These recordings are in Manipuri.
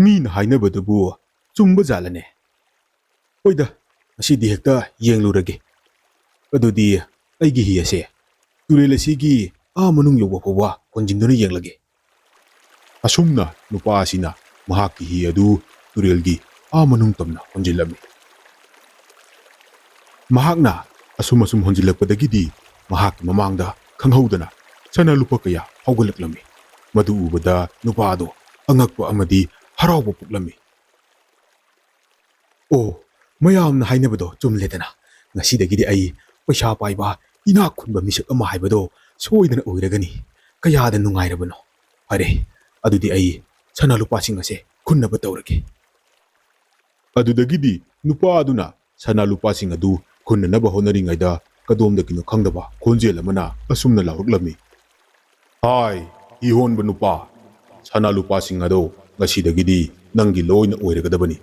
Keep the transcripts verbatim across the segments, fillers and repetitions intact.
ꯃꯤꯅ ꯍꯥꯏꯅꯕꯗꯨꯕꯨ ꯆꯨꯝꯕ ꯖꯥꯠꯂꯅꯦ? ꯍꯣꯏꯗ, ꯉꯁꯤꯗꯤ ꯍꯦꯛꯇ ꯌꯦꯡꯂꯨꯔꯒꯦ꯫ ꯑꯗꯨꯗꯤ ꯑꯩꯒꯤ ꯍꯤ ꯑꯁꯦ ꯇꯨꯔꯦꯜ ꯑꯁꯤꯒꯤ ꯑꯥ ꯃꯅꯨꯡ ꯌꯧꯕ ꯐꯥꯎꯕ ꯍꯣꯟꯖꯤꯟꯗꯨꯅ ꯌꯦꯡꯂꯒꯦ꯫ ꯑꯁꯨꯝꯅ ꯅꯨꯄꯥ ꯑꯁꯤꯅ ꯃꯍꯥꯛꯀꯤ ꯍꯤ ꯑꯗꯨ ꯇꯨꯔꯦꯜꯒꯤ ꯑꯥ ꯃꯅꯨꯡ ꯇꯝꯅ ꯍꯣꯟꯖꯤꯜꯂꯝꯃꯤ꯫ ꯃꯍꯥꯛꯅ ꯑꯁꯨꯝ ꯑꯁꯨꯝ ꯍꯣꯟꯖꯤꯜꯂꯛꯄꯗꯒꯤꯗꯤ ꯃꯍꯥꯛꯀꯤ ꯃꯃꯥꯡꯗ ꯈꯪꯍꯧꯗꯅ ꯁꯅꯥ ꯂꯨꯄꯥ ꯀꯌꯥ ꯍꯧꯒꯠꯂꯛꯂꯝꯃꯤ꯫ ꯃꯗꯨ ꯎꯕꯗ ꯅꯨꯄꯥ ꯑꯗꯣ ꯑꯉꯛꯄ ꯑꯃꯗꯤ ꯍꯔꯥꯎꯕ ꯄꯣꯛꯂꯝꯃꯤ꯫ "ꯑꯣ, ꯃꯌꯥꯝꯅ ꯍꯥꯏꯅꯕꯗꯣ ꯆꯨꯝꯂꯦꯗꯅ꯫ ꯉꯁꯤꯗꯒꯤꯗꯤ ꯑꯩ ꯄꯩꯁꯥ ꯄꯥꯏꯕ, ꯏꯅꯥꯛ ꯈꯨꯟꯕ ꯃꯤꯁꯛ ꯑꯃ ꯍꯥꯏꯕꯗꯣ ꯁꯣꯏꯗꯅ ꯑꯣꯏꯔꯒꯅꯤ꯫ ꯀꯌꯥꯗ ꯅꯨꯡꯉꯥꯏꯔꯕꯅꯣ꯫ ꯐꯔꯦ, ꯑꯗꯨꯗꯤ ꯑꯩ ꯁꯅꯥ ꯂꯨꯄꯥꯁꯤꯡ ꯑꯁꯦ ꯈꯨꯟꯅꯕ ꯇꯧꯔꯒꯦ꯫" ꯑꯗꯨꯗꯒꯤꯗꯤ ꯅꯨꯄꯥ ꯑꯗꯨꯅ ꯁꯅꯥ ꯂꯨꯄꯥꯁꯤꯡ ꯑꯗꯨ ꯈꯨꯟꯅꯅꯕ ꯍꯣꯠꯅꯔꯤꯉꯩꯗ, ꯀꯗꯣꯝꯗꯒꯤꯅꯣ ꯈꯪꯗꯕ ꯈꯣꯟꯖꯦꯜ ꯑꯃꯅ ꯑꯁꯨꯝꯅ ꯂꯥꯎꯔꯛꯂꯝꯃꯤ, "ꯍꯥꯏ, ꯍꯤ ꯍꯣꯟꯕ ꯅꯨꯄꯥ, ꯁꯅꯥ ꯂꯨꯄꯥꯁꯤꯡ ꯑꯗꯣ ꯉꯁꯤꯗꯒꯤꯗꯤ ꯅꯪꯒꯤ ꯂꯣꯏꯅ ꯑꯣꯏꯔꯒꯗꯕꯅꯤ꯫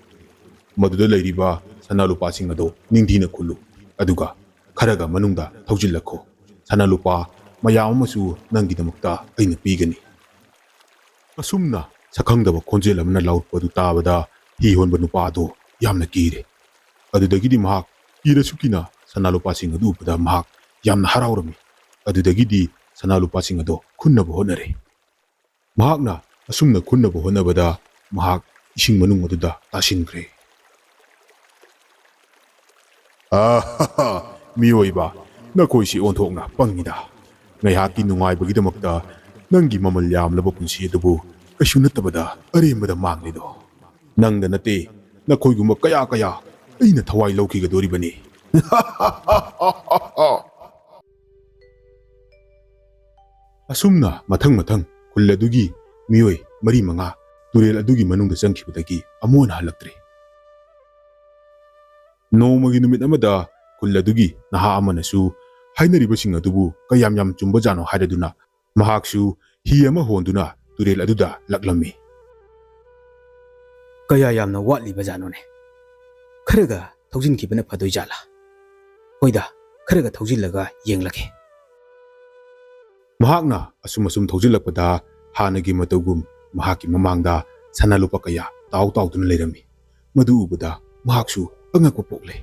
ꯃꯗꯨꯗ ꯂꯩꯔꯤꯕ ꯁꯅꯥ ꯂꯨꯄꯥꯁꯤꯡ ꯑꯗꯣ ꯅꯤꯡꯊꯤꯅ ꯈꯨꯜꯂꯨ, ꯑꯗꯨꯒ ꯈꯔꯒ ꯃꯅꯨꯡꯗ ꯊꯧꯖꯤꯜꯂꯛꯈꯣ꯫ ꯁꯅꯥ ꯂꯨꯄꯥ ꯃꯌꯥꯝ ꯑꯃꯁꯨ ꯅꯪꯒꯤꯗꯃꯛꯇ ꯑꯩꯅ ꯄꯤꯒꯅꯤ꯫" ꯑꯁꯨꯝꯅ ꯁꯛꯈꯪꯗꯕ ꯈꯣꯟꯖꯦꯜ ꯑꯃꯅ ꯂꯥꯎꯔꯛꯄ ꯑꯗꯨ ꯇꯥꯕꯗ, ꯍꯤ ꯍꯣꯟꯕ ꯅꯨꯄꯥ ꯑꯗꯨ ꯌꯥꯝꯅ ꯀꯤꯔꯦ꯫ ꯑꯗꯨꯗꯒꯤꯗꯤ ꯃꯍꯥꯛ ꯀꯤꯔꯁꯨ ꯀꯤꯅ ꯁꯅꯥ ꯂꯨꯄꯥꯁꯤꯡ ꯑꯗꯨ ꯎꯕꯗ ꯃꯍꯥꯛ ꯌꯥꯝꯅ ꯍꯔꯥꯎꯔꯝꯃꯤ꯫ ꯑꯗꯨꯗꯒꯤꯗꯤ ꯁꯅꯥ ꯂꯨꯄꯥꯁꯤꯡ ꯑꯗꯣ ꯈꯨꯟꯅꯕ ꯍꯣꯠꯅꯔꯦ꯫ ꯃꯍꯥꯛꯅ ꯑꯁꯨꯝꯅ ꯈꯨꯟꯅꯕ ꯍꯣꯠꯅꯕꯗ ꯃꯍꯥꯛ ꯏꯁꯤꯡ ꯃꯅꯨꯡ ꯑꯗꯨꯗ ꯇꯥꯁꯤꯟꯈ꯭ꯔꯦ꯫ "ꯑꯥꯍꯥꯍꯥ, ꯃꯤꯑꯣꯏꯕ, ꯅꯈꯣꯏꯁꯤ ꯑꯣꯟꯊꯣꯛꯅ ꯄꯪꯉꯤꯗ꯫ ꯉꯥꯏꯍꯥꯛꯀꯤ ꯅꯨꯡꯉꯥꯏꯕꯒꯤꯗꯃꯛꯇ ꯅꯪꯒꯤ ꯃꯃꯜ ꯌꯥꯝꯂꯕ ꯄꯨꯟꯁꯤ ꯑꯗꯨꯕꯨ ꯀꯩꯁꯨ ꯅꯠꯇꯕꯗ ꯑꯔꯦꯝꯕꯗ ꯃꯥꯡꯂꯤꯗꯣ꯫ ꯅꯪꯗ ꯅꯠꯇꯦ, ꯅꯈꯣꯏꯒꯨꯝꯕ ꯀꯌꯥ ꯀꯌꯥ ꯑꯩꯅ ꯊꯋꯥꯏ ꯂꯧꯈꯤꯒꯗꯣꯔꯤꯕꯅꯤ꯫" ꯑꯁꯨꯝꯅ ꯃꯊꯪ ꯃꯊꯪ ꯈꯨꯜ ꯑꯗꯨꯒꯤ ꯃꯤꯑꯣꯏ ꯃꯔꯤ ꯃꯉꯥ ꯇꯨꯔꯦꯜ ꯑꯗꯨꯒꯤ ꯃꯅꯨꯡꯗ ꯆꯪꯈꯤꯕꯗꯒꯤ ꯑꯃꯨꯛ ꯍꯟꯅ ꯍꯜꯂꯛꯇ꯭ꯔꯦ꯫ ꯅꯣꯡꯃꯒꯤ ꯅꯨꯃꯤꯠ ꯑꯃꯗ ꯈꯨꯜ ꯑꯗꯨꯒꯤ ꯅꯍꯥ ꯑꯃꯅꯁꯨ ꯍꯥꯏꯅꯔꯤꯕꯁꯤꯡ ꯑꯗꯨꯕꯨ ꯀꯌꯥꯝ ꯌꯥꯝ ꯆꯨꯝꯕꯖꯥꯠꯅꯣ ꯍꯥꯏꯔꯗꯨꯅ, ꯃꯍꯥꯛꯁꯨ ꯍꯤ ꯑꯃ ꯍꯣꯟꯗꯨꯅ ꯇꯨꯔꯦꯜ ꯑꯗꯨꯗ ꯂꯛꯂꯝꯃꯤ꯫ "ꯀꯌꯥ ꯌꯥꯝꯅ ꯋꯥꯠꯂꯤꯕꯖꯥꯠꯅꯣꯅꯦ? ꯈꯔꯒ ꯊꯧꯖꯤꯟꯈꯤꯕꯅ ꯐꯗꯣꯏꯖꯥꯠꯂꯥ? ꯍꯣꯏꯗ, ꯈꯔꯒ ꯊꯧꯖꯤꯜꯂꯒ ꯌꯦꯡꯂꯒꯦ꯫" ꯃꯍꯥꯛꯅ ꯑꯁꯨꯝ ꯑꯁꯨꯝ ꯊꯧꯖꯤꯜꯂꯛꯄꯗ, ꯍꯥꯟꯅꯒꯤ ꯃꯇꯧꯒꯨꯝ ꯃꯍꯥꯛꯀꯤ ꯃꯃꯥꯡꯗ ꯁꯅꯥ ꯂꯨꯄꯥ ꯀꯌꯥ ꯇꯥꯎ ꯇꯥꯎꯗꯨꯅ ꯂꯩꯔꯝꯃꯤ꯫ ꯃꯗꯨ ꯎꯕꯗ ꯃꯍꯥꯛꯁꯨ ꯑꯉꯛꯄ ꯄꯣꯛꯂꯦ꯫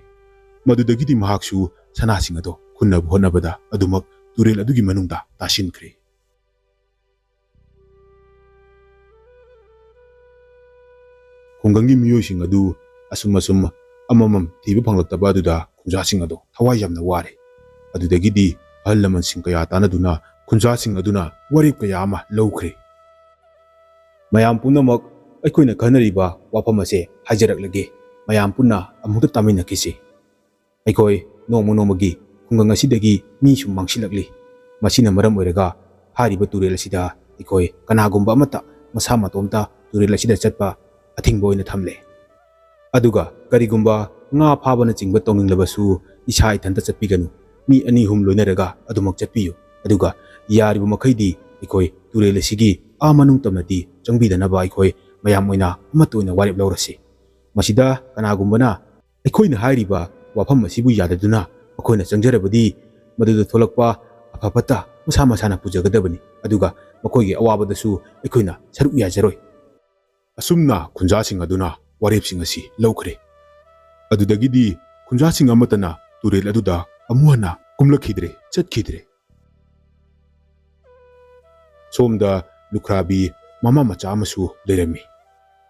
ꯃꯗꯨꯗꯒꯤꯗꯤ ꯃꯍꯥꯛꯁꯨ ꯁꯅꯥꯁꯤꯡ ꯑꯗꯣ ꯈꯨꯟꯅꯕ ꯍꯣꯠꯅꯕꯗ ꯑꯗꯨꯃꯛ ꯇꯨꯔꯦꯜ ꯑꯗꯨꯒꯤ ꯃꯅꯨꯡꯗ ꯇꯥꯁꯤꯟꯈ꯭ꯔꯦ꯫ ꯈꯨꯡꯒꯪꯒꯤ ꯃꯤꯑꯣꯏꯁꯤꯡ ꯑꯗꯨ ꯑꯁꯨꯝ ꯑꯁꯨꯝ ꯑꯃꯃꯝ ꯊꯤꯕ ꯐꯪꯂꯛꯇꯕ ꯑꯗꯨꯗ ꯈꯨꯟꯖꯥꯁꯤꯡ ꯑꯗꯣ ꯊꯋꯥꯏ ꯌꯥꯝꯅ ꯋꯥꯔꯦ꯫ ꯑꯗꯨꯗꯒꯤꯗꯤ ꯑꯍꯜ ꯂꯃꯟꯁꯤꯡ ꯀꯌꯥ ꯇꯥꯟꯅꯗꯨꯅ ꯈꯨꯟꯖꯥꯁꯤꯡ ꯑꯗꯨꯅ ꯋꯥꯔꯦꯞ ꯀꯌꯥ ꯑꯃ ꯂꯧꯈ꯭ꯔꯦ꯫ "ꯃꯌꯥꯝ ꯄꯨꯝꯅꯃꯛ, ꯑꯩꯈꯣꯏꯅ ꯈꯟꯅꯔꯤꯕ ꯋꯥꯐꯝ ꯑꯁꯦ ꯍꯥꯏꯖꯔꯛꯂꯒꯦ꯫ ꯃꯌꯥꯝ ꯄꯨꯟꯅ ꯑꯃꯨꯛꯇ ꯇꯥꯃꯤꯟꯅꯈꯤꯁꯤ꯫ ꯑꯩꯈꯣꯏ ꯅꯣꯡꯃ ꯅꯣꯡꯃꯒꯤ ꯈꯨꯡꯒꯪ ꯑꯁꯤꯗꯒꯤ ꯃꯤ ꯁꯨꯝ ꯃꯥꯡꯁꯤꯜꯂꯛꯂꯤ꯫ ꯃꯁꯤꯅ ꯃꯔꯝ ꯑꯣꯏꯔꯒ ꯍꯥꯏꯔꯤꯕ ꯇꯨꯔꯦꯜ ꯑꯁꯤꯗ ꯑꯩꯈꯣꯏ ꯀꯅꯥꯒꯨꯝꯕ ꯑꯃꯠꯇ ꯃꯁꯥ ꯃꯇꯣꯝꯇ ꯇꯨꯔꯦꯜ ꯑꯁꯤꯗ ꯆꯠꯄ ꯑꯊꯤꯡꯕ ꯑꯣꯏꯅ ꯊꯝꯂꯦ꯫ ꯑꯗꯨꯒ ꯀꯔꯤꯒꯨꯝꯕ ꯉꯥ ꯐꯥꯕꯅꯆꯤꯡꯕ ꯇꯧꯅꯤꯡꯂꯕꯁꯨ ꯏꯁꯥ ꯏꯊꯟꯇ ꯆꯠꯄꯤꯒꯅꯨ꯫ ꯃꯤ ꯑꯅꯤ ꯑꯍꯨꯝ ꯂꯣꯏꯅꯔꯒ ꯑꯗꯨꯃꯛ ꯆꯠꯄꯤꯌꯨ꯫ ꯑꯗꯨꯒ ꯌꯥꯔꯤꯕ ꯃꯈꯩꯗꯤ ꯑꯩꯈꯣꯏ ꯇꯨꯔꯦꯜ ꯑꯁꯤꯒꯤ ꯑꯥ ꯃꯅꯨꯡ ꯇꯝꯅꯗꯤ ꯆꯪꯕꯤꯗꯅꯕ ꯑꯩꯈꯣꯏ ꯃꯌꯥꯝ ꯑꯣꯏꯅ ꯑꯃꯠꯇ ꯑꯣꯏꯅ ꯋꯥꯔꯦꯞ ꯂꯧꯔꯁꯤ꯫ ꯃꯁꯤꯗ ꯀꯅꯥꯒꯨꯝꯕꯅ ꯑꯩꯈꯣꯏꯅ ꯍꯥꯏꯔꯤꯕ ꯋꯥꯐꯝ ꯑꯁꯤꯕꯨ ꯌꯥꯗꯗꯨꯅ ꯃꯈꯣꯏꯅ ꯆꯪꯖꯔꯕꯗꯤ, ꯃꯗꯨꯗ ꯊꯣꯛꯂꯛꯄ ꯑꯐ ꯐꯠꯇ ꯃꯁꯥ ꯃꯁꯥꯅ ꯄꯨꯖꯒꯗꯕꯅꯤ꯫ ꯑꯗꯨꯒ ꯃꯈꯣꯏꯒꯤ ꯑꯋꯥꯕꯗꯁꯨ ꯑꯩꯈꯣꯏꯅ ꯁꯔꯨꯛ ꯌꯥꯖꯔꯣꯏ꯫" ꯑꯁꯨꯝꯅ ꯈꯨꯟꯖꯥꯁꯤꯡ ꯑꯗꯨꯅ ꯋꯥꯔꯦꯞꯁꯤꯡ ꯑꯁꯤ ꯂꯧꯈ꯭ꯔꯦ꯫ ꯑꯗꯨꯗꯒꯤꯗꯤ ꯈꯨꯟꯖꯥꯁꯤꯡ ꯑꯃꯠꯇꯅ ꯇꯨꯔꯦꯜ ꯑꯗꯨꯗ ꯑꯃꯨꯛ ꯍꯟꯅ ꯀꯨꯝꯂꯛꯈꯤꯗ꯭ꯔꯦ, ꯆꯠꯈꯤꯗ꯭ꯔꯦ꯫ ꯁꯣꯝꯗ ꯂꯨꯈ꯭ꯔꯥꯕꯤ ꯃꯃꯥ ꯃꯆꯥ ꯑꯃꯁꯨ ꯂꯩꯔꯝꯃꯤ꯫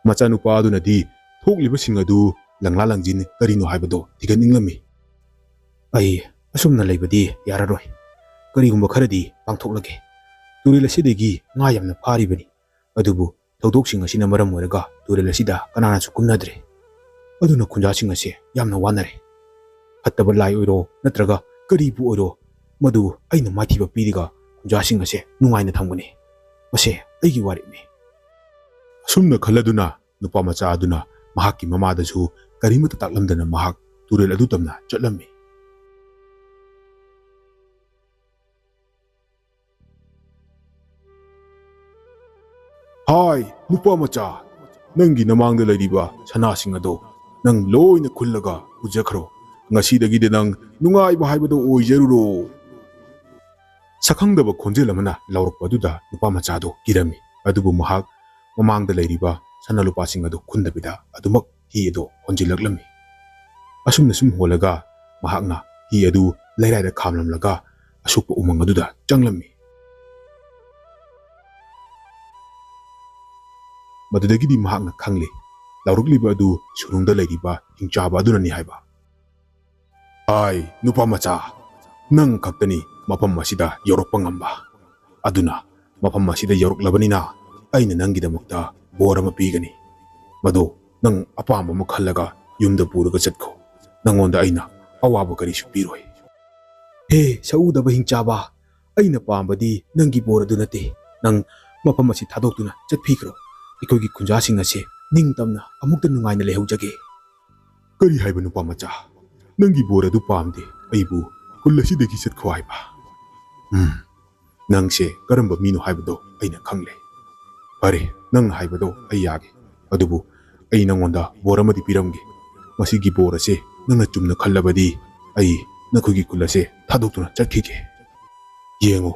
ꯃꯆꯥꯅꯨꯄꯥ ꯑꯗꯨꯅꯗꯤ ꯊꯣꯛꯂꯤꯕꯁꯤꯡ ꯑꯗꯨ ꯂꯪꯂꯥ ꯂꯪꯖꯤꯟ ꯀꯔꯤꯅꯣ ꯍꯥꯏꯕꯗꯨ ꯊꯤꯒꯠꯅꯤꯡꯂꯝꯃꯤ꯫ "ꯑꯩ ꯑꯁꯨꯝꯅ ꯂꯩꯕꯗꯤ ꯌꯥꯔꯔꯣꯏ꯫ ꯀꯔꯤꯒꯨꯝꯕ ꯈꯔꯗꯤ ꯄꯥꯡꯊꯣꯛꯂꯒꯦ꯫ ꯇꯨꯔꯦꯜ ꯑꯁꯤꯗꯒꯤ ꯉꯥ ꯌꯥꯝꯅ ꯐꯥꯔꯤꯕꯅꯤ꯫ ꯑꯗꯨꯕꯨ ꯊꯧꯗꯣꯛꯁꯤꯡ ꯑꯁꯤꯅ ꯃꯔꯝ ꯑꯣꯏꯔꯒ ꯇꯨꯔꯦꯜ ꯑꯁꯤꯗ ꯀꯅꯥꯅꯁꯨ ꯀꯨꯝꯅꯗ꯭ꯔꯦ꯫ ꯑꯗꯨꯅ ꯈꯨꯟꯖꯥꯁꯤꯡ ꯑꯁꯦ ꯌꯥꯝꯅ ꯋꯥꯅꯔꯦ꯫ ꯐꯠꯇꯕ ꯂꯥꯏ ꯑꯣꯏꯔꯣ ꯅꯠꯇ꯭ꯔꯒ ꯀꯔꯤꯕꯨ ꯑꯣꯏꯔꯣ, ꯃꯗꯨ ꯑꯩꯅ ꯃꯥꯏꯊꯤꯕ ꯄꯤꯔꯒ ꯈꯨꯟꯖꯥꯁꯤꯡ ꯑꯁꯦ ꯅꯨꯡꯉꯥꯏꯅ ꯊꯝꯒꯅꯤ꯫ ꯃꯁꯦ ꯑꯩꯒꯤ ꯋꯥꯔꯦꯞꯅꯤ꯫" ꯑꯁꯨꯝꯅ ꯈꯜꯂꯗꯨꯅ ꯅꯨꯄꯥ ꯃꯆꯥ ꯑꯗꯨꯅ ꯃꯍꯥꯛꯀꯤ ꯃꯃꯥꯗꯁꯨ ꯀꯔꯤꯃꯠꯇ ꯇꯥꯛꯂꯝꯗꯅ ꯃꯍꯥꯛ ꯇꯨꯔꯦꯜ ꯑꯗꯨ ꯇꯝꯅ ꯆꯠꯂꯝꯃꯤ꯫ "ꯍꯥꯏ, ꯅꯨꯄꯥ ꯃꯆꯥ, ꯅꯪꯒꯤ ꯅꯃꯥꯡꯗ ꯂꯩꯔꯤꯕ ꯁꯅꯥꯁꯤꯡ ꯑꯗꯣ ꯅꯪ ꯂꯣꯏꯅ ꯈꯨꯜꯂꯒ ꯄꯨꯖꯈ꯭ꯔꯣ꯫ ꯉꯁꯤꯗꯒꯤꯗꯤ ꯅꯪ ꯅꯨꯡꯉꯥꯏꯕ ꯍꯥꯏꯕꯗꯣ ꯑꯣꯏꯖꯔꯨꯔꯣ꯫" ꯁꯛꯈꯪꯗꯕ ꯈꯣꯟꯖꯦꯜ ꯑꯃꯅ ꯂꯥꯎꯔꯛꯄ ꯑꯗꯨꯗ ꯅꯨꯄꯥ ꯃꯆꯥꯗꯣ ꯀꯤꯔꯝꯃꯤ꯫ ꯑꯗꯨꯕꯨ ꯃꯍꯥꯛ ꯃꯃꯥꯡꯗ ꯂꯩꯔꯤꯕ ꯁꯅꯥ ꯂꯨꯄꯥꯁꯤꯡ ꯑꯗꯨ ꯈꯨꯟꯗꯕꯤꯗ ꯑꯗꯨꯃꯛ ꯍꯤ ꯑꯗꯨ ꯍꯣꯟꯖꯤꯜꯂꯛꯂꯝꯃꯤ꯫ ꯑꯁꯨꯝꯅ ꯁꯨꯝ ꯍꯣꯜꯂꯒ ꯃꯍꯥꯛꯅ ꯍꯤ ꯑꯗꯨ ꯂꯩꯔꯥꯏꯗ ꯈꯥꯝꯂꯝꯂꯒ ꯑꯁꯣꯛꯄ ꯎꯃꯪ ꯑꯗꯨꯗ ꯆꯪꯂꯝꯃꯤ꯫ ꯃꯗꯨꯗꯒꯤꯗꯤ ꯃꯍꯥꯛꯅ ꯈꯪꯂꯦ, ꯂꯥꯎꯔꯛꯂꯤꯕ ꯑꯗꯨ ꯁꯨꯔꯨꯡꯗ ꯂꯩꯔꯤꯕ ꯍꯤꯡꯆꯥꯕ ꯑꯗꯨꯅꯅꯤ ꯍꯥꯏꯕ꯫ "ꯑꯥꯏ, ꯅꯨꯄꯥ ꯃꯆꯥ, ꯅꯪ ꯈꯛꯇꯅꯤ ꯃꯐꯝ ꯑꯁꯤꯗ ꯌꯧꯔꯛꯄ ꯉꯝꯕ꯫ ꯑꯗꯨꯅ ꯃꯐꯝ ꯑꯁꯤꯗ ꯌꯧꯔꯛꯂꯕꯅꯤꯅ ꯑꯩꯅ ꯅꯪꯒꯤꯗꯃꯛꯇ ꯕꯣꯔ ꯑꯃ ꯄꯤꯒꯅꯤ꯫ ꯃꯗꯨ ꯅꯪ ꯑꯄꯥꯝꯕ ꯑꯃ ꯈꯜꯂꯒ ꯌꯨꯝꯗ ꯄꯨꯔꯒ ꯆꯠꯈꯣ꯫ ꯅꯪꯉꯣꯟꯗ ꯑꯩꯅ ꯑꯋꯥꯕ ꯀꯔꯤꯁꯨ ꯄꯤꯔꯣꯏ꯫" "ꯍꯦ, ꯁꯛꯎꯗꯕ ꯍꯤꯡꯆꯥꯕ, ꯑꯩꯅ ꯄꯥꯝꯕꯗꯤ ꯅꯪꯒꯤ ꯕꯣꯔ ꯑꯗꯨ ꯅꯠꯇꯦ꯫ ꯅꯪ ꯃꯐꯝ ꯑꯁꯤ ꯊꯥꯗꯣꯛꯇꯨꯅ ꯆꯠꯈꯤꯈ꯭ꯔꯣ꯫ ꯑꯩꯈꯣꯏꯒꯤ ꯈꯨꯟꯖꯥꯁꯤꯡ ꯑꯁꯦ ꯅꯤꯡꯇꯝꯅ ꯑꯃꯨꯛꯇ ꯅꯨꯡꯉꯥꯏꯅ ꯂꯩꯍꯧꯖꯒꯦ꯫" "ꯀꯔꯤ ꯍꯥꯏꯕ, ꯅꯨꯄꯥ ꯃꯆꯥ? ꯅꯪꯒꯤ ꯕꯣꯔ ꯑꯗꯨ ꯄꯥꯝꯗꯦ, ꯑꯩꯕꯨ ꯈꯨꯜ ꯑꯁꯤꯗꯒꯤ ꯆꯠꯈꯣ ꯍꯥꯏꯕ? ꯎꯝ, ꯅꯪꯁꯦ ꯀꯔꯝꯕ ꯃꯤꯅꯣ ꯍꯥꯏꯕꯗꯣ ꯑꯩꯅ ꯈꯪꯂꯦ꯫ ꯐꯔꯦ, ꯅꯪꯅ ꯍꯥꯏꯕꯗꯣ ꯑꯩ ꯌꯥꯒꯦ꯫ ꯑꯗꯨꯕꯨ ꯑꯩ ꯅꯪꯉꯣꯟꯗ ꯕꯣꯔ ꯑꯃꯗꯤ ꯄꯤꯔꯝꯒꯦ꯫ ꯃꯁꯤꯒꯤ ꯕꯣꯔ ꯑꯁꯦ ꯅꯪꯅ ꯆꯨꯝꯅ ꯈꯜꯂꯕꯗꯤ ꯑꯩ ꯅꯈꯣꯏꯒꯤ ꯈꯨꯜ ꯑꯁꯦ ꯊꯥꯗꯣꯛꯇꯨꯅ ꯆꯠꯈꯤꯒꯦ꯫ ꯌꯦꯡꯉꯨ,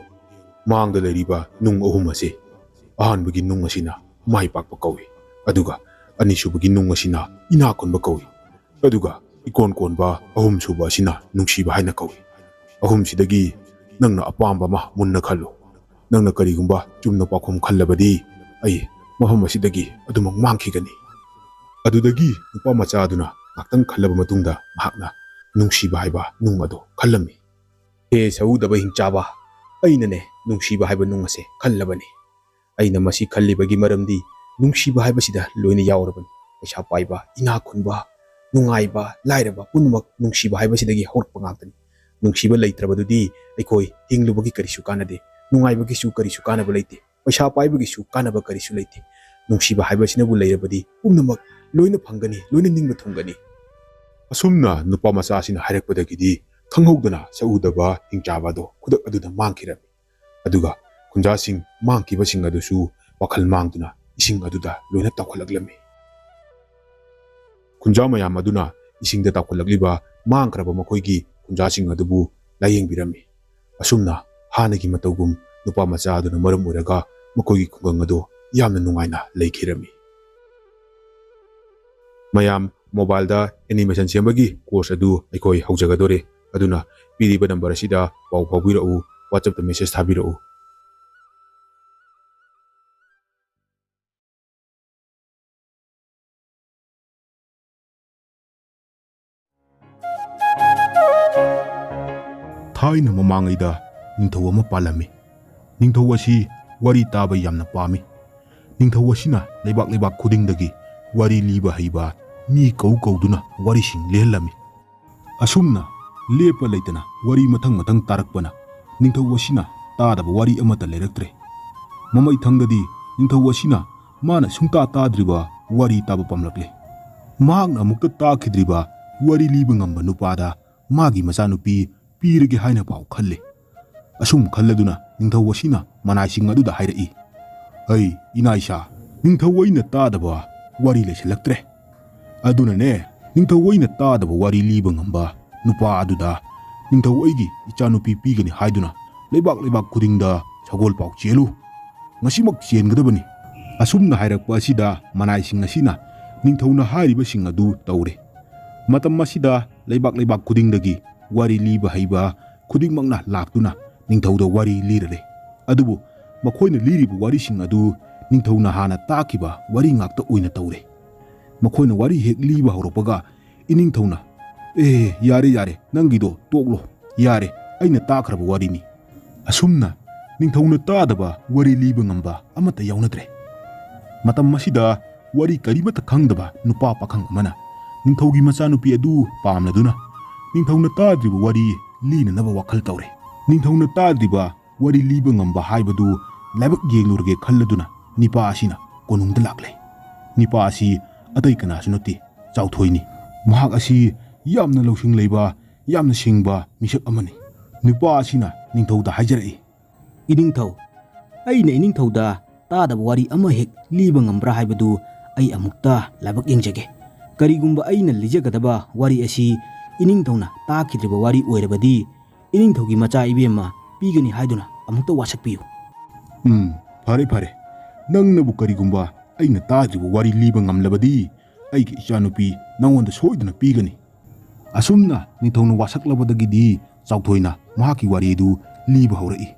ꯃꯥꯡꯗ ꯂꯩꯔꯤꯕ ꯅꯨꯡ ꯑꯍꯨꯝ ꯑꯁꯤ, ꯑꯍꯥꯟꯕꯒꯤ ꯅꯨꯡ ꯑꯁꯤꯅ ꯃꯥꯏ ꯄꯥꯛꯄ ꯀꯧꯏ, ꯑꯗꯨꯒ ꯑꯅꯤꯁꯨꯕꯒꯤ ꯅꯨꯡ ꯑꯁꯤꯅ ꯏꯅꯥꯛ ꯈꯨꯟꯕ ꯀꯧꯏ, ꯑꯗꯨꯒ ꯏꯀꯣꯟ ꯀꯣꯟꯕ ꯑꯍꯨꯝꯁꯨꯕ ꯑꯁꯤꯅ ꯅꯨꯡꯁꯤꯕ ꯍꯥꯏꯅ ꯀꯧꯏ꯫ ꯑꯍꯨꯝꯁꯤꯗꯒꯤ ꯅꯪꯅ ꯑꯄꯥꯝꯕ ꯑꯃ ꯃꯨꯟꯅ ꯈꯜꯂꯨ꯫ ꯅꯪꯅ ꯀꯔꯤꯒꯨꯝꯕ ꯆꯨꯝꯅ ꯄꯥꯎꯈꯨꯝ ꯈꯜꯂꯕꯗꯤ ꯑꯩ ꯃꯐꯝ ꯑꯁꯤꯗꯒꯤ ꯑꯗꯨꯃꯛ ꯃꯥꯡꯈꯤꯒꯅꯤ꯫" ꯑꯗꯨꯗꯒꯤ ꯅꯨꯄꯥ ꯃꯆꯥ ꯑꯗꯨꯅ ꯉꯥꯛꯇꯪ ꯈꯜꯂꯕ ꯃꯇꯨꯡꯗ ꯃꯍꯥꯛꯅ ꯅꯨꯡꯁꯤꯕ ꯍꯥꯏꯕ ꯅꯨꯡ ꯑꯗꯨ ꯈꯜꯂꯝꯃꯤ꯫ "ꯍꯦ ꯁꯍꯨꯗꯕ ꯍꯤꯡꯆꯥꯕ, ꯑꯩꯅꯅꯦ ꯅꯨꯡꯁꯤꯕ ꯍꯥꯏꯕ ꯅꯨꯡ ꯑꯁꯦ ꯈꯜꯂꯕꯅꯤ꯫ ꯑꯩꯅ ꯃꯁꯤ ꯈꯜꯂꯤꯕꯒꯤ ꯃꯔꯝꯗꯤ ꯅꯨꯡꯁꯤꯕ ꯍꯥꯏꯕꯁꯤꯗ ꯂꯣꯏꯅ ꯌꯥꯎꯔꯕꯅꯤ꯫ ꯄꯩꯁꯥ ꯄꯥꯏꯕ, ꯏꯅꯥꯛ ꯈꯨꯟꯕ, ꯅꯨꯡꯉꯥꯏꯕ, ꯂꯥꯏꯔꯕ ꯄꯨꯝꯅꯃꯛ ꯅꯨꯡꯁꯤꯕ ꯍꯥꯏꯕꯁꯤꯗꯒꯤ ꯍꯧꯔꯛꯄ ꯉꯥꯛꯇꯅꯤ꯫ ꯅꯨꯡꯁꯤꯕ ꯂꯩꯇ꯭ꯔꯕꯗꯨꯗꯤ ꯑꯩꯈꯣꯏ ꯍꯤꯡꯂꯨꯕꯒꯤ ꯀꯔꯤꯁꯨ ꯀꯥꯟꯅꯗꯦ, ꯅꯨꯡꯉꯥꯏꯕꯒꯤꯁꯨ ꯀꯔꯤꯁꯨ ꯀꯥꯟꯅꯕ ꯂꯩꯇꯦ, ꯄꯩꯁꯥ ꯄꯥꯏꯕꯒꯤꯁꯨ ꯀꯥꯟꯅꯕ ꯀꯔꯤꯁꯨ ꯂꯩꯇꯦ꯫ ꯅꯨꯡꯁꯤꯕ ꯍꯥꯏꯕꯁꯤꯅꯕꯨ ꯂꯩꯔꯕꯗꯤ ꯄꯨꯝꯅꯃꯛ ꯂꯣꯏꯅ ꯐꯪꯒꯅꯤ, ꯂꯣꯏꯅ ꯅꯤꯡꯕ ꯊꯨꯡꯒꯅꯤ꯫" ꯑꯁꯨꯝꯅ ꯅꯨꯄꯥ ꯃꯆꯥꯁꯤꯅ ꯍꯥꯏꯔꯛꯄꯗꯒꯤꯗꯤ ꯈꯪꯍꯧꯗꯅ ꯁꯛꯎꯗꯕ ꯍꯤꯡꯆꯥꯕ ꯑꯗꯣ ꯈꯨꯗꯛ ꯑꯗꯨꯗ ꯃꯥꯡꯈꯤꯔꯝꯃꯤ꯫ ꯑꯗꯨꯒ ꯈꯨꯟꯖꯥꯁꯤꯡ ꯃꯥꯡꯈꯤꯕꯁꯤꯡ ꯑꯗꯨꯁꯨ ꯋꯥꯈꯜ ꯃꯥꯡꯗꯨꯅ ꯏꯁꯤꯡ ꯑꯗꯨꯗ ꯂꯣꯏꯅ ꯇꯥꯎꯈꯠꯂꯛꯂꯝꯃꯤ꯫ ꯈꯨꯟꯖꯥ ꯃꯌꯥꯝ ꯑꯗꯨꯅ ꯏꯁꯤꯡꯗ ꯇꯥꯎꯈꯠꯂꯛꯂꯤꯕ ꯃꯥꯡꯈ꯭ꯔꯕ ꯃꯈꯣꯏꯒꯤ ꯈꯨꯟꯖꯥꯁꯤꯡ ꯑꯗꯨꯕꯨ ꯂꯥꯌꯦꯡꯕꯤꯔꯝꯃꯤ꯫ ꯑꯁꯨꯝꯅ ꯍꯥꯟꯅꯒꯤ ꯃꯇꯧꯒꯨꯝ ꯅꯨꯄꯥ ꯃꯆꯥ ꯑꯗꯨꯅ ꯃꯔꯝ ꯑꯣꯏꯔꯒ ꯃꯈꯣꯏꯒꯤ ꯈꯨꯡꯒꯪ ꯑꯗꯨ ꯌꯥꯝꯅ ꯅꯨꯡꯉꯥꯏꯅ ꯂꯩꯈꯤꯔꯝꯃꯤ꯫ ꯃꯌꯥꯝ, ꯃꯣꯕꯥꯏꯜꯗ ꯑꯦꯅꯤꯃꯦꯁꯟ ꯁꯦꯝꯕꯒꯤ ꯀꯣꯔꯁ ꯑꯗꯨ ꯑꯩꯈꯣꯏ ꯍꯧꯖꯒꯗꯣꯔꯦ꯫ ꯑꯗꯨꯅ ꯄꯤꯔꯤꯕ ꯅꯝꯕꯔ ꯑꯁꯤꯗ ꯄꯥꯎ ꯐꯥꯎꯕꯤꯔꯛꯎ, WhatsApp-ꯇ ꯃꯦꯁꯦꯖ ꯊꯥꯕꯤꯔꯛꯎ꯫ ꯊꯥꯏꯅ ꯃꯃꯥꯡꯉꯩꯗ ꯅꯤꯡꯊꯧ ꯑꯃ ꯄꯥꯜꯂꯝꯃꯤ꯫ ꯅꯤꯡꯊꯧ ꯑꯁꯤ ꯋꯥꯔꯤ ꯇꯥꯕ ꯌꯥꯝꯅ ꯄꯥꯝꯃꯤ꯫ ꯅꯤꯡꯊꯧ ꯑꯁꯤꯅ ꯂꯩꯕꯥꯛ ꯂꯩꯕꯥꯛ ꯈꯨꯗꯤꯡꯗꯒꯤ ꯋꯥꯔꯤ ꯂꯤꯕ ꯍꯩꯕ ꯃꯤ ꯀꯧ ꯀꯧꯗꯨꯅ ꯋꯥꯔꯤꯁꯤꯡ ꯂꯤꯍꯜꯂꯝꯃꯤ꯫ ꯑꯁꯨꯝꯅ ꯂꯦꯞꯄ ꯂꯩꯇꯅ ꯋꯥꯔꯤ ꯃꯊꯪ ꯃꯊꯪ ꯇꯥꯔꯛꯄꯅ ꯅꯤꯡꯊꯧ ꯑꯁꯤꯅ ꯇꯥꯗꯕ ꯋꯥꯔꯤ ꯑꯃꯠꯇ ꯂꯩꯔꯛꯇ꯭ꯔꯦ꯫ ꯃꯃꯩ ꯊꯪꯗꯗꯤ ꯅꯤꯡꯊꯧ ꯑꯁꯤꯅ ꯃꯥꯅ ꯁꯨꯡꯇꯥ ꯇꯥꯗ꯭ꯔꯤꯕ ꯋꯥꯔꯤ ꯇꯥꯕ ꯄꯥꯝꯂꯛꯂꯦ꯫ ꯃꯍꯥꯛꯅ ꯑꯃꯨꯛꯇ ꯇꯥꯈꯤꯗ꯭ꯔꯤꯕ ꯋꯥꯔꯤ ꯂꯤꯕ ꯉꯝꯕ ꯅꯨꯄꯥꯗ ꯃꯥꯒꯤ ꯃꯆꯥꯅꯨꯄꯤ ꯄꯤꯔꯒꯦ ꯍꯥꯏꯅ ꯐꯥꯎ ꯈꯜꯂꯦ꯫ ꯑꯁꯨꯝ ꯈꯜꯂꯗꯨꯅ ꯅꯤꯡꯊꯧ ꯑꯁꯤꯅ ꯃꯅꯥꯏꯁꯤꯡ ꯑꯗꯨꯗ ꯍꯥꯏꯔꯛꯏ, "ꯑꯩ ꯏꯅꯥ ꯏꯁꯥ, ꯅꯤꯡꯊꯧ ꯑꯩꯅ ꯇꯥꯗꯕ ꯋꯥꯔꯤ ꯂꯩꯁꯤꯜꯂꯛꯇ꯭ꯔꯦ"꯫ ꯑꯗꯨꯅꯅꯦ, ꯅꯤꯡꯊꯧ ꯑꯩꯅ ꯇꯥꯗꯕ ꯋꯥꯔꯤ ꯂꯤꯕ ꯉꯝꯕ ꯅꯨꯄꯥ ꯑꯗꯨꯗ ꯅꯤꯡꯊꯧ ꯑꯩꯒꯤ ꯏꯆꯥꯅꯨꯄꯤ ꯄꯤꯒꯅꯤ ꯍꯥꯏꯗꯨꯅ ꯂꯩꯕꯥꯛ ꯂꯩꯕꯥꯛ ꯈꯨꯗꯤꯡꯗ ꯁꯒꯣꯜ ꯄꯥꯎ ꯆꯦꯜꯂꯨ꯫ ꯉꯁꯤꯃꯛ ꯆꯦꯟꯒꯗꯕꯅꯤ꯫ ꯑꯁꯨꯝꯅ ꯍꯥꯏꯔꯛꯄ ꯑꯁꯤꯗ ꯃꯅꯥꯏꯁꯤꯡ ꯑꯁꯤꯅ ꯅꯤꯡꯊꯧꯅ ꯍꯥꯏꯔꯤꯕꯁꯤꯡ ꯑꯗꯨ ꯇꯧꯔꯦ꯫ ꯃꯇꯝ ꯑꯁꯤꯗ ꯂꯩꯕꯥꯛ ꯂꯩꯕꯥꯛ ꯈꯨꯗꯤꯡꯗꯒꯤ ꯋꯥꯔꯤ ꯂꯤꯕ ꯍꯩꯕ ꯈꯨꯗꯤꯡꯃꯛꯅ ꯂꯥꯛꯇꯨꯅ ꯅꯤꯡꯊꯧꯗ ꯋꯥꯔꯤ ꯂꯤꯔꯔꯦ꯫ ꯑꯗꯨꯕꯨ ꯃꯈꯣꯏꯅ ꯂꯤꯔꯤꯕ ꯋꯥꯔꯤꯁꯤꯡ ꯑꯗꯨ ꯅꯤꯡꯊꯧꯅ ꯍꯥꯟꯅ ꯇꯥꯈꯤꯕ ꯋꯥꯔꯤ ꯉꯥꯛꯇ ꯑꯣꯏꯅ ꯇꯧꯔꯦ꯫ ꯃꯈꯣꯏꯅ ꯋꯥꯔꯤ ꯍꯦꯛ ꯂꯤꯕ ꯍꯧꯔꯛꯄꯒ ꯏꯅꯤꯡꯊꯧꯅ, "ꯑꯦ, ꯌꯥꯔꯦ, ꯌꯥꯔꯦ, ꯅꯪꯒꯤꯗꯣ ꯇꯣꯛꯂꯣ꯫ ꯌꯥꯔꯦ, ꯑꯩꯅ ꯇꯥꯈ꯭ꯔꯕ ꯋꯥꯔꯤꯅꯤ"꯫ ꯑꯁꯨꯝꯅ ꯅꯤꯡꯊꯧꯅ ꯇꯥꯗꯕ ꯋꯥꯔꯤ ꯂꯤꯕ ꯉꯝꯕ ꯑꯃꯠꯇ ꯌꯥꯎꯅꯗ꯭ꯔꯦ꯫ ꯃꯇꯝ ꯑꯁꯤꯗ ꯋꯥꯔꯤ ꯀꯔꯤꯃꯠꯇ ꯈꯪꯗꯕ ꯅꯨꯄꯥ ꯄꯥꯈꯪ ꯑꯃꯅ ꯅꯤꯡꯊꯧꯒꯤ ꯃꯆꯥꯅꯨꯄꯤ ꯑꯗꯨ ꯄꯥꯝꯂꯗꯨꯅ ꯅꯤꯡꯊꯧꯅ ꯇꯥꯗ꯭ꯔꯤꯕ ꯋꯥꯔꯤ ꯂꯤꯅꯅꯕ ꯋꯥꯈꯜ ꯇꯧꯔꯦ꯫ ꯅꯤꯡꯊꯧꯅ ꯇꯥꯗ꯭ꯔꯤꯕ ꯋꯥꯔꯤ ꯂꯤꯕ ꯉꯝꯕ ꯍꯥꯏꯕꯗꯨ ꯂꯥꯏꯕꯛ ꯌꯦꯡꯂꯨꯔꯒꯦ ꯈꯜꯂꯗꯨꯅ ꯅꯤꯄꯥ ꯑꯁꯤꯅ ꯀꯣꯅꯨꯡꯗ ꯂꯥꯛꯂꯦ꯫ ꯅꯤꯄꯥ ꯑꯁꯤ ꯑꯇꯩ ꯀꯅꯥꯁꯨ ꯅꯠꯇꯦ, ꯆꯥꯎꯊꯣꯏꯅꯤ꯫ ꯃꯍꯥꯛ ꯑꯁꯤ ꯌꯥꯝꯅ ꯂꯧꯁꯤꯡ ꯂꯩꯕ, ꯌꯥꯝꯅ ꯁꯤꯡꯕ ꯃꯤꯁꯛ ꯑꯃꯅꯤ꯫ ꯅꯤꯄꯥ ꯑꯁꯤꯅ ꯅꯤꯡꯊꯧꯗ ꯍꯥꯏꯖꯔꯛꯏ, "ꯏꯅꯤꯡꯊꯧ, ꯑꯩꯅ ꯏꯅꯤꯡꯊꯧꯗ ꯇꯥꯗꯕ ꯋꯥꯔꯤ ꯑꯃ ꯍꯦꯛ ꯂꯤꯕ ꯉꯝꯕ꯭ꯔꯥ ꯍꯥꯏꯕꯗꯨ ꯑꯩ ꯑꯃꯨꯛꯇ ꯂꯥꯏꯕꯛ ꯌꯦꯡꯖꯒꯦ꯫ ꯀꯔꯤꯒꯨꯝꯕ ꯑꯩꯅ ꯂꯤꯖꯒꯗꯕ ꯋꯥꯔꯤ ꯑꯁꯤ ꯏꯅꯤꯡꯊꯧꯅ ꯇꯥꯈꯤꯗ꯭ꯔꯤꯕ ꯋꯥꯔꯤ ꯑꯣꯏꯔꯕꯗꯤ ꯏꯅꯤꯡꯊꯧꯒꯤ ꯃꯆꯥ ꯏꯕꯦꯝꯃ ꯄꯤꯒꯅꯤ ꯍꯥꯏꯗꯨꯅ ꯑꯃꯨꯛꯇ ꯋꯥꯁꯛꯄꯤꯌꯨ"꯫ "ꯎꯝ, ꯐꯔꯦ, ꯐꯔꯦ꯫ ꯅꯪꯅꯕꯨ ꯀꯔꯤꯒꯨꯝꯕ ꯑꯩꯅ ꯇꯥꯗ꯭ꯔꯤꯕ ꯋꯥꯔꯤ ꯂꯤꯕ ꯉꯝꯂꯕꯗꯤ ꯑꯩꯒꯤ ꯏꯆꯥꯅꯨꯄꯤ ꯅꯉꯣꯟꯗ ꯁꯣꯏꯗꯅ ꯄꯤꯒꯅꯤ꯫ ꯑꯁꯨꯝꯅ ꯅꯤꯡꯊꯧꯅ ꯋꯥꯁꯛꯂꯕꯗꯒꯤꯗꯤ ꯆꯥꯎꯊꯣꯏꯅ ꯃꯍꯥꯛꯀꯤ ꯋꯥꯔꯤ ꯑꯗꯨ ꯂꯤꯕ ꯍꯧꯔꯛꯏ꯫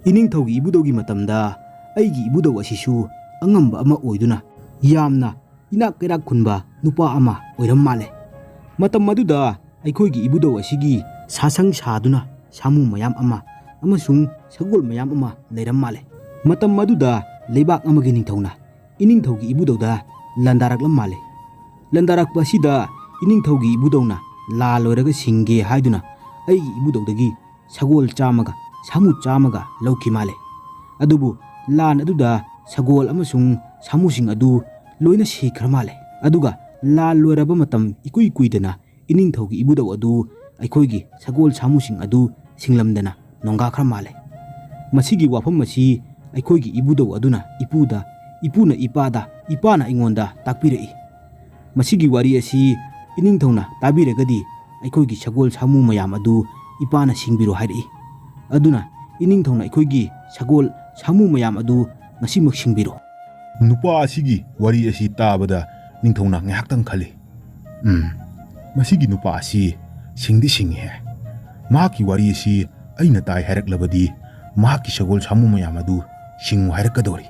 ꯏꯅꯤꯡꯊꯧꯒꯤ ꯏꯕꯨꯙꯧꯒꯤ ꯃꯇꯝꯗ ꯑꯩꯒꯤ ꯏꯕꯨꯙꯧ ꯑꯁꯤꯁꯨ ꯑꯉꯝꯕ ꯑꯃ ꯑꯣꯏꯗꯨꯅ ꯌꯥꯝꯅ ꯏꯅꯥꯛ ꯀꯩꯔꯥꯛ ꯈꯨꯟꯕ ꯅꯨꯄꯥ ꯑꯃ ꯑꯣꯏꯔꯝ ꯃꯥꯜꯂꯦ꯫ ꯃꯇꯝ ꯑꯗꯨꯗ ꯑꯩꯈꯣꯏꯒꯤ ꯏꯕꯨꯙꯧ ꯑꯁꯤꯒꯤ ꯁꯥꯁꯪ ꯁꯥꯗꯨꯅ ꯁꯥꯃꯨ ꯃꯌꯥꯝ ꯑꯃ ꯑꯃꯁꯨꯡ ꯁꯒꯣꯜ ꯃꯌꯥꯝ ꯑꯃ ꯂꯩꯔꯝ ꯃꯥꯜꯂꯦ꯫ ꯃꯇꯝ ꯑꯗꯨꯗ ꯂꯩꯕꯥꯛ ꯑꯃꯒꯤ ꯅꯤꯡꯊꯧꯅ ꯏꯅꯤꯡꯊꯧꯒꯤ ꯏꯕꯨꯙꯧꯗ ꯂꯥꯟꯗꯥꯔꯛꯂꯝ ꯃꯥꯜꯂꯦ꯫ ꯂꯥꯟꯗꯥꯔꯛꯄ ꯑꯁꯤꯗ ꯏꯅꯤꯡꯊꯧꯒꯤ ꯏꯕꯨꯙꯧꯅ ꯂꯥ ꯂꯣꯏꯔꯒ ꯁꯤꯡꯒꯦ ꯍꯥꯏꯗꯨꯅ ꯑꯩꯒꯤ ꯏꯕꯨꯙꯧꯗꯒꯤ ꯁꯒꯣꯜ ꯆꯥꯝꯃꯒ ꯁꯥꯃꯨ ꯆꯥꯝꯃꯒ ꯂꯧꯈꯤ ꯃꯥꯜꯂꯦ꯫ ꯑꯗꯨꯕꯨ ꯂꯥꯟ ꯑꯗꯨꯗ ꯁꯒꯣꯜ ꯑꯃꯁꯨꯡ ꯁꯥꯃꯨꯁꯤꯡ ꯑꯗꯨ ꯂꯣꯏꯅ ꯁꯤꯈ꯭ꯔ ꯃꯥꯜꯂꯦ꯫ ꯑꯗꯨꯒ ꯂꯥꯟ ꯂꯣꯏꯔꯕ ꯃꯇꯝ ꯏꯀꯨꯏ ꯀꯨꯏꯗꯅ ꯏꯅꯤꯡꯊꯧꯒꯤ ꯏꯕꯨꯙꯧ ꯑꯗꯨ ꯑꯩꯈꯣꯏꯒꯤ ꯁꯒꯣꯜ ꯁꯥꯃꯨꯁꯤꯡ ꯑꯗꯨ ꯁꯤꯡꯂꯝꯗꯅ ꯅꯣꯡꯒꯥꯈ꯭ꯔ ꯃꯥꯜꯂꯦ꯫ ꯃꯁꯤꯒꯤ ꯋꯥꯐꯝ ꯑꯁꯤ ꯑꯩꯈꯣꯏꯒꯤ ꯏꯕꯨꯙꯧ ꯑꯗꯨꯅ ꯏꯄꯨꯗ, ꯏꯄꯨꯅ ꯏꯄꯥꯗ, ꯏꯄꯥꯅ ꯑꯩꯉꯣꯟꯗ ꯇꯥꯛꯄꯤꯔꯛꯏ꯫ ꯃꯁꯤꯒꯤ ꯋꯥꯔꯤ ꯑꯁꯤ ꯏꯅꯤꯡꯊꯧꯅ ꯇꯥꯕꯤꯔꯒꯗꯤ ꯑꯩꯈꯣꯏꯒꯤ ꯁꯒꯣꯜ ꯁꯥꯃꯨ ꯃꯌꯥꯝ ꯑꯗꯨ ꯏꯄꯥꯅ ꯁꯤꯡꯕꯤꯔꯣ ꯍꯥꯏꯔꯛꯏ꯫ ꯑꯗꯨꯅ ꯏꯅꯤꯡꯊꯧꯅ ꯑꯩꯈꯣꯏꯒꯤ ꯁꯒꯣꯜ ꯁꯥꯃꯨ ꯃꯌꯥꯝ ꯑꯗꯨ ꯉꯁꯤꯃꯛ ꯁꯤꯡꯕꯤꯔꯣ꯫ ꯅꯨꯄꯥ ꯑꯁꯤꯒꯤ ꯋꯥꯔꯤ ꯑꯁꯤ ꯇꯥꯕꯗ ꯅꯤꯡꯊꯧꯅ ꯉꯥꯏꯍꯥꯛꯇꯪ ꯈꯜꯂꯤ꯫ "ꯎꯝ, ꯃꯁꯤꯒꯤ ꯅꯨꯄꯥ ꯑꯁꯤ ꯁꯤꯡꯗꯤ ꯁꯤꯡꯉꯤꯍꯦ꯫ ꯃꯍꯥꯛꯀꯤ ꯋꯥꯔꯤ ꯑꯁꯤ ꯑꯩꯅ ꯇꯥꯏ ꯍꯥꯏꯔꯛꯂꯕꯗꯤ ꯃꯍꯥꯛꯀꯤ ꯁꯒꯣꯜ ꯁꯥꯃꯨ ꯃꯌꯥꯝ ꯑꯗꯨ ꯁꯤꯡꯉꯨ ꯍꯥꯏꯔꯛꯀꯗꯧꯔꯤ꯫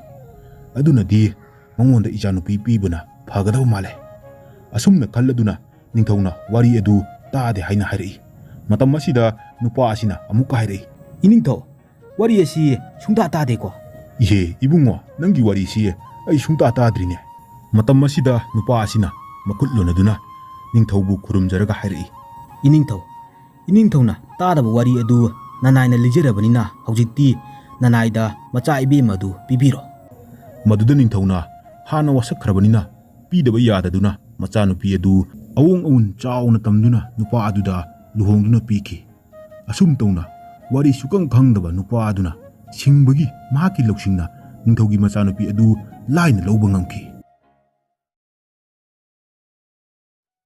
ꯑꯗꯨꯅꯗꯤ ꯃꯉꯣꯟꯗ ꯏꯆꯥꯅꯨꯄꯤ ꯄꯤꯕꯅ ꯐꯒꯗꯕ ꯃꯥꯜꯂꯦ"꯫ ꯑꯁꯨꯝꯅ ꯈꯜꯂꯗꯨꯅ ꯅꯤꯡꯊꯧꯅ ꯋꯥꯔꯤ ꯑꯗꯨ ꯇꯥꯗꯦ ꯍꯥꯏꯅ ꯍꯥꯏꯔꯛꯏ꯫ ꯃꯇꯝ ꯑꯁꯤꯗ ꯅꯨꯄꯥ ꯑꯁꯤꯅ ꯑꯃꯨꯛꯀ ꯍꯥꯏꯔꯛꯏ, "ꯏꯅꯤꯡꯊꯧ, ꯋꯥꯔꯤ ꯑꯁꯤ ꯁꯨꯡꯇꯥ ꯇꯥꯗꯦꯀꯣ?" "ꯏꯍꯦ, ꯏꯕꯨꯡꯉꯣ, ꯅꯪꯒꯤ ꯋꯥꯔꯤꯁꯤ ꯑꯩ ꯁꯨꯡꯇꯥ ꯇꯥꯗ꯭ꯔꯤꯅꯦ"꯫ ꯃꯇꯝ ꯑꯁꯤꯗ ꯅꯨꯄꯥ ꯑꯁꯤꯅ ꯃꯈꯨꯠ ꯂꯣꯟꯅꯗꯨꯅ ꯅꯤꯡꯊꯧꯕꯨ ꯈꯨꯔꯨꯝꯖꯔꯒ ꯍꯥꯏꯔꯛꯏ, "ꯏꯅꯤꯡꯊꯧ, ꯏꯅꯤꯡꯊꯧꯅ ꯇꯥꯗꯕ ꯋꯥꯔꯤ ꯑꯗꯨ ꯅꯅꯥꯏꯅ ꯂꯤꯖꯔꯕꯅꯤꯅ ꯍꯧꯖꯤꯛꯇꯤ ꯅꯅꯥꯏꯗ ꯃꯆꯥ ꯏꯕꯦꯝꯃ ꯑꯗꯨ ꯄꯤꯕꯤꯔꯣ"꯫ ꯃꯗꯨꯗ ꯅꯤꯡꯊꯧꯅ ꯍꯥꯟꯅ ꯋꯥꯁꯛꯈ꯭ꯔꯕꯅꯤꯅ ꯄꯤꯗꯕ ꯌꯥꯗꯗꯨꯅ ꯃꯆꯥꯅꯨꯄꯤ ꯑꯗꯨ ꯑꯋꯣꯡ ꯑꯋꯨꯟ ꯆꯥꯎꯅ ꯇꯝꯗꯨꯅ ꯅꯨꯄꯥ ꯑꯗꯨꯗ ꯂꯨꯍꯣꯡꯗꯨꯅ ꯄꯤꯈꯤ꯫ ꯑꯁꯨꯝ ꯇꯧꯅ ꯋꯥꯔꯤ ꯁꯨꯈꯪ ꯈꯪꯗꯕ ꯅꯨꯄꯥ ꯑꯗꯨꯅ ꯁꯤꯡꯕꯒꯤ ꯃꯍꯥꯛꯀꯤ ꯂꯧꯁꯤꯡꯅ ꯅꯤꯡꯊꯧꯒꯤ ꯃꯆꯥꯅꯨꯄꯤ ꯑꯗꯨ ꯂꯥꯏꯅ ꯂꯧꯕ ꯉꯝꯈꯤ꯫